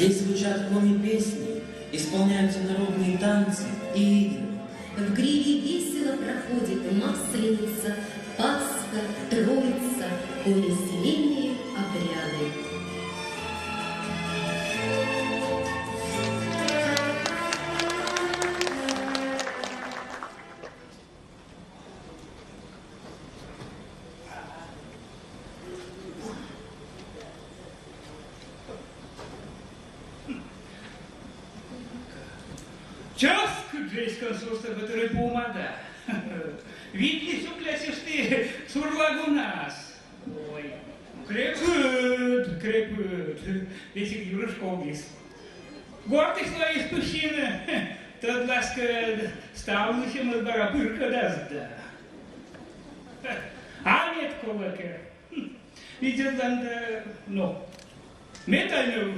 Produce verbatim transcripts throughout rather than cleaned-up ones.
Здесь звучат коми песни, исполняются народные танцы и игры. В Гриве весело проходит Масленица, Пасха, Троица, коми семейные обряды. Чӧскыд жӧ эськӧ сурсӧ быттьӧ помада. Видлі суклясьышті сурлагунас. Ой, крепыд, крепыд. Весиг юрысь ковмис. Гортысь лоис пышйыны. Тӧдласькӧд, ставлы сійӧс бара пыркӧдас да. А мед колӧ кӧ. Видзӧдлам да, но. Ме тай нӧ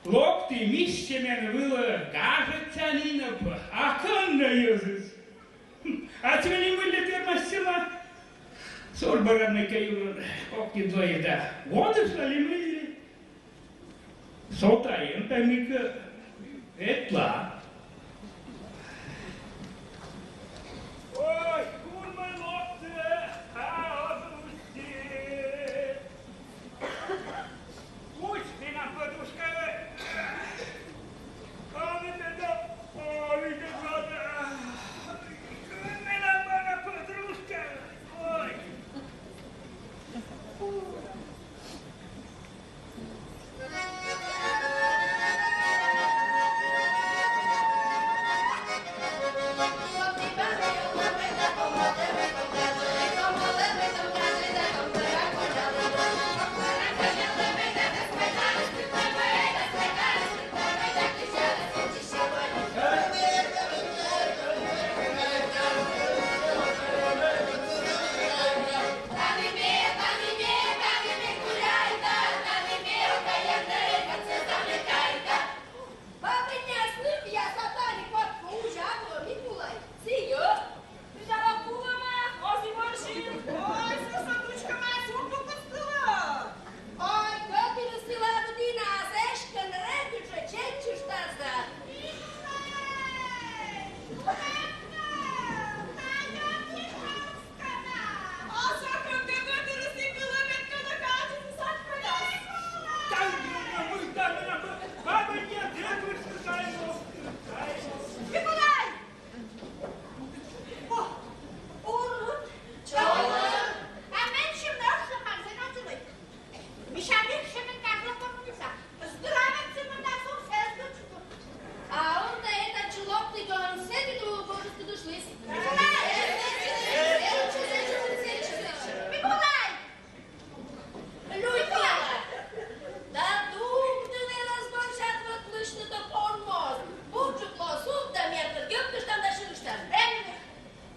локті, миссьӧ менӧ вылӧ гажӧдсянінӧ пӧ, а кӧн нӧ йӧзыс. А ті меным мыйла вермасьӧма? Сур бара мыйкӧ юрын кокньыд лои да. Водышла ли мый ли? Со тай эм пӧ мыйкӧ ветла. Ой, кунмӧн локтӧ, а оз усьы. Усь, менам подружка. Ой, менам подружка. Ой. Бабыняс, нывъяс, а тані кодкӧ узяв, Микулай, сійӧ. Ой, сӧсӧ тучкӧма, сурт укыд кылӧ. Ой, кӧтырыс сылы дінас, эськӧ регыд жӧ чеччыштас да. Микулай! О, урод! Чолӧм! А менсьым нӧшта марзен ӧтчыд. Мися, век сэтшӧм карлы коммуниста. Здравица, мында сом сэсся. А он-то этот чулок ты, он с этой другой студышлись. Микулай! Людмила! Да думтӧ велӧс больше отвыклыштны, то пон моз. Бурджык лоӧ суд да, мед гӧпкыштан да сьылыштан. Эн,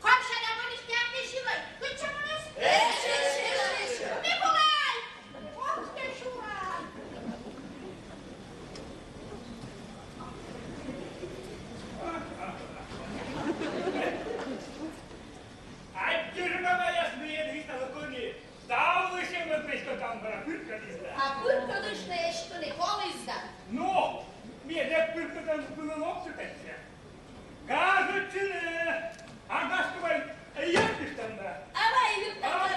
копша да выльысь тяпи сьылӧй. Кытчӧ муніс? Эш, эш, эш, эш. Микулай! Ох, тэ шура! Аддзысьӧма, мый эд висьталӧ кӧні. Ставлы сійӧ мӧд веськӧд там бара пыркӧдіс да. А пыркӧдыштны эськӧ нин коліс да. Но, ме тай пыркӧдны вылӧ локті тадзи. Гажӧдчыны, а гашкӧ вай йӧктыштам да. А вай йӧктам да.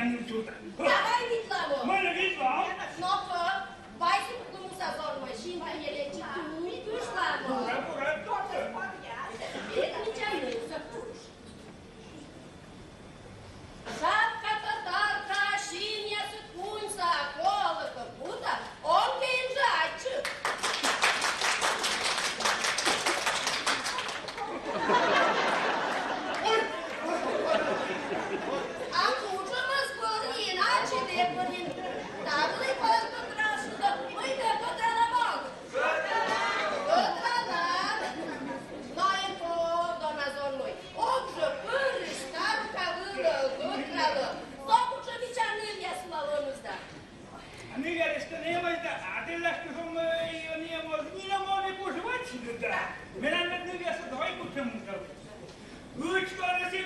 Давай видлам. Мый видлам? Но-ко, вай сукны муса, зонмӧй, синтӧ нелечи туй кышла но. Бура, бура, доктор. Вид мича нылса куш. Шапка татарка, синъясыд куньса, колӧкӧ кута, он кӧ инжӧ ачыд. А кутшӧмыс бӧрйин, ачыд-ӧ бӧрйин? Та вылӧ пӧ кӧть рашкыда, мый пӧ кӧть рана мог. Гӧтрана! Но и то, дона зонмӧй. Ог жӧ пырысь старука вылӧ гӧтралӧ. Со кутшӧм мича нывъяс сылы лоӧмысь да. А нывъяс эськӧ эмӧсь да, а тэнад кутшӧм, э, нывъяс эмӧсь, нинӧм он и пожалуйста да. Менам нывъясыд ой кутшӧм мукӧд. Ычкорысь и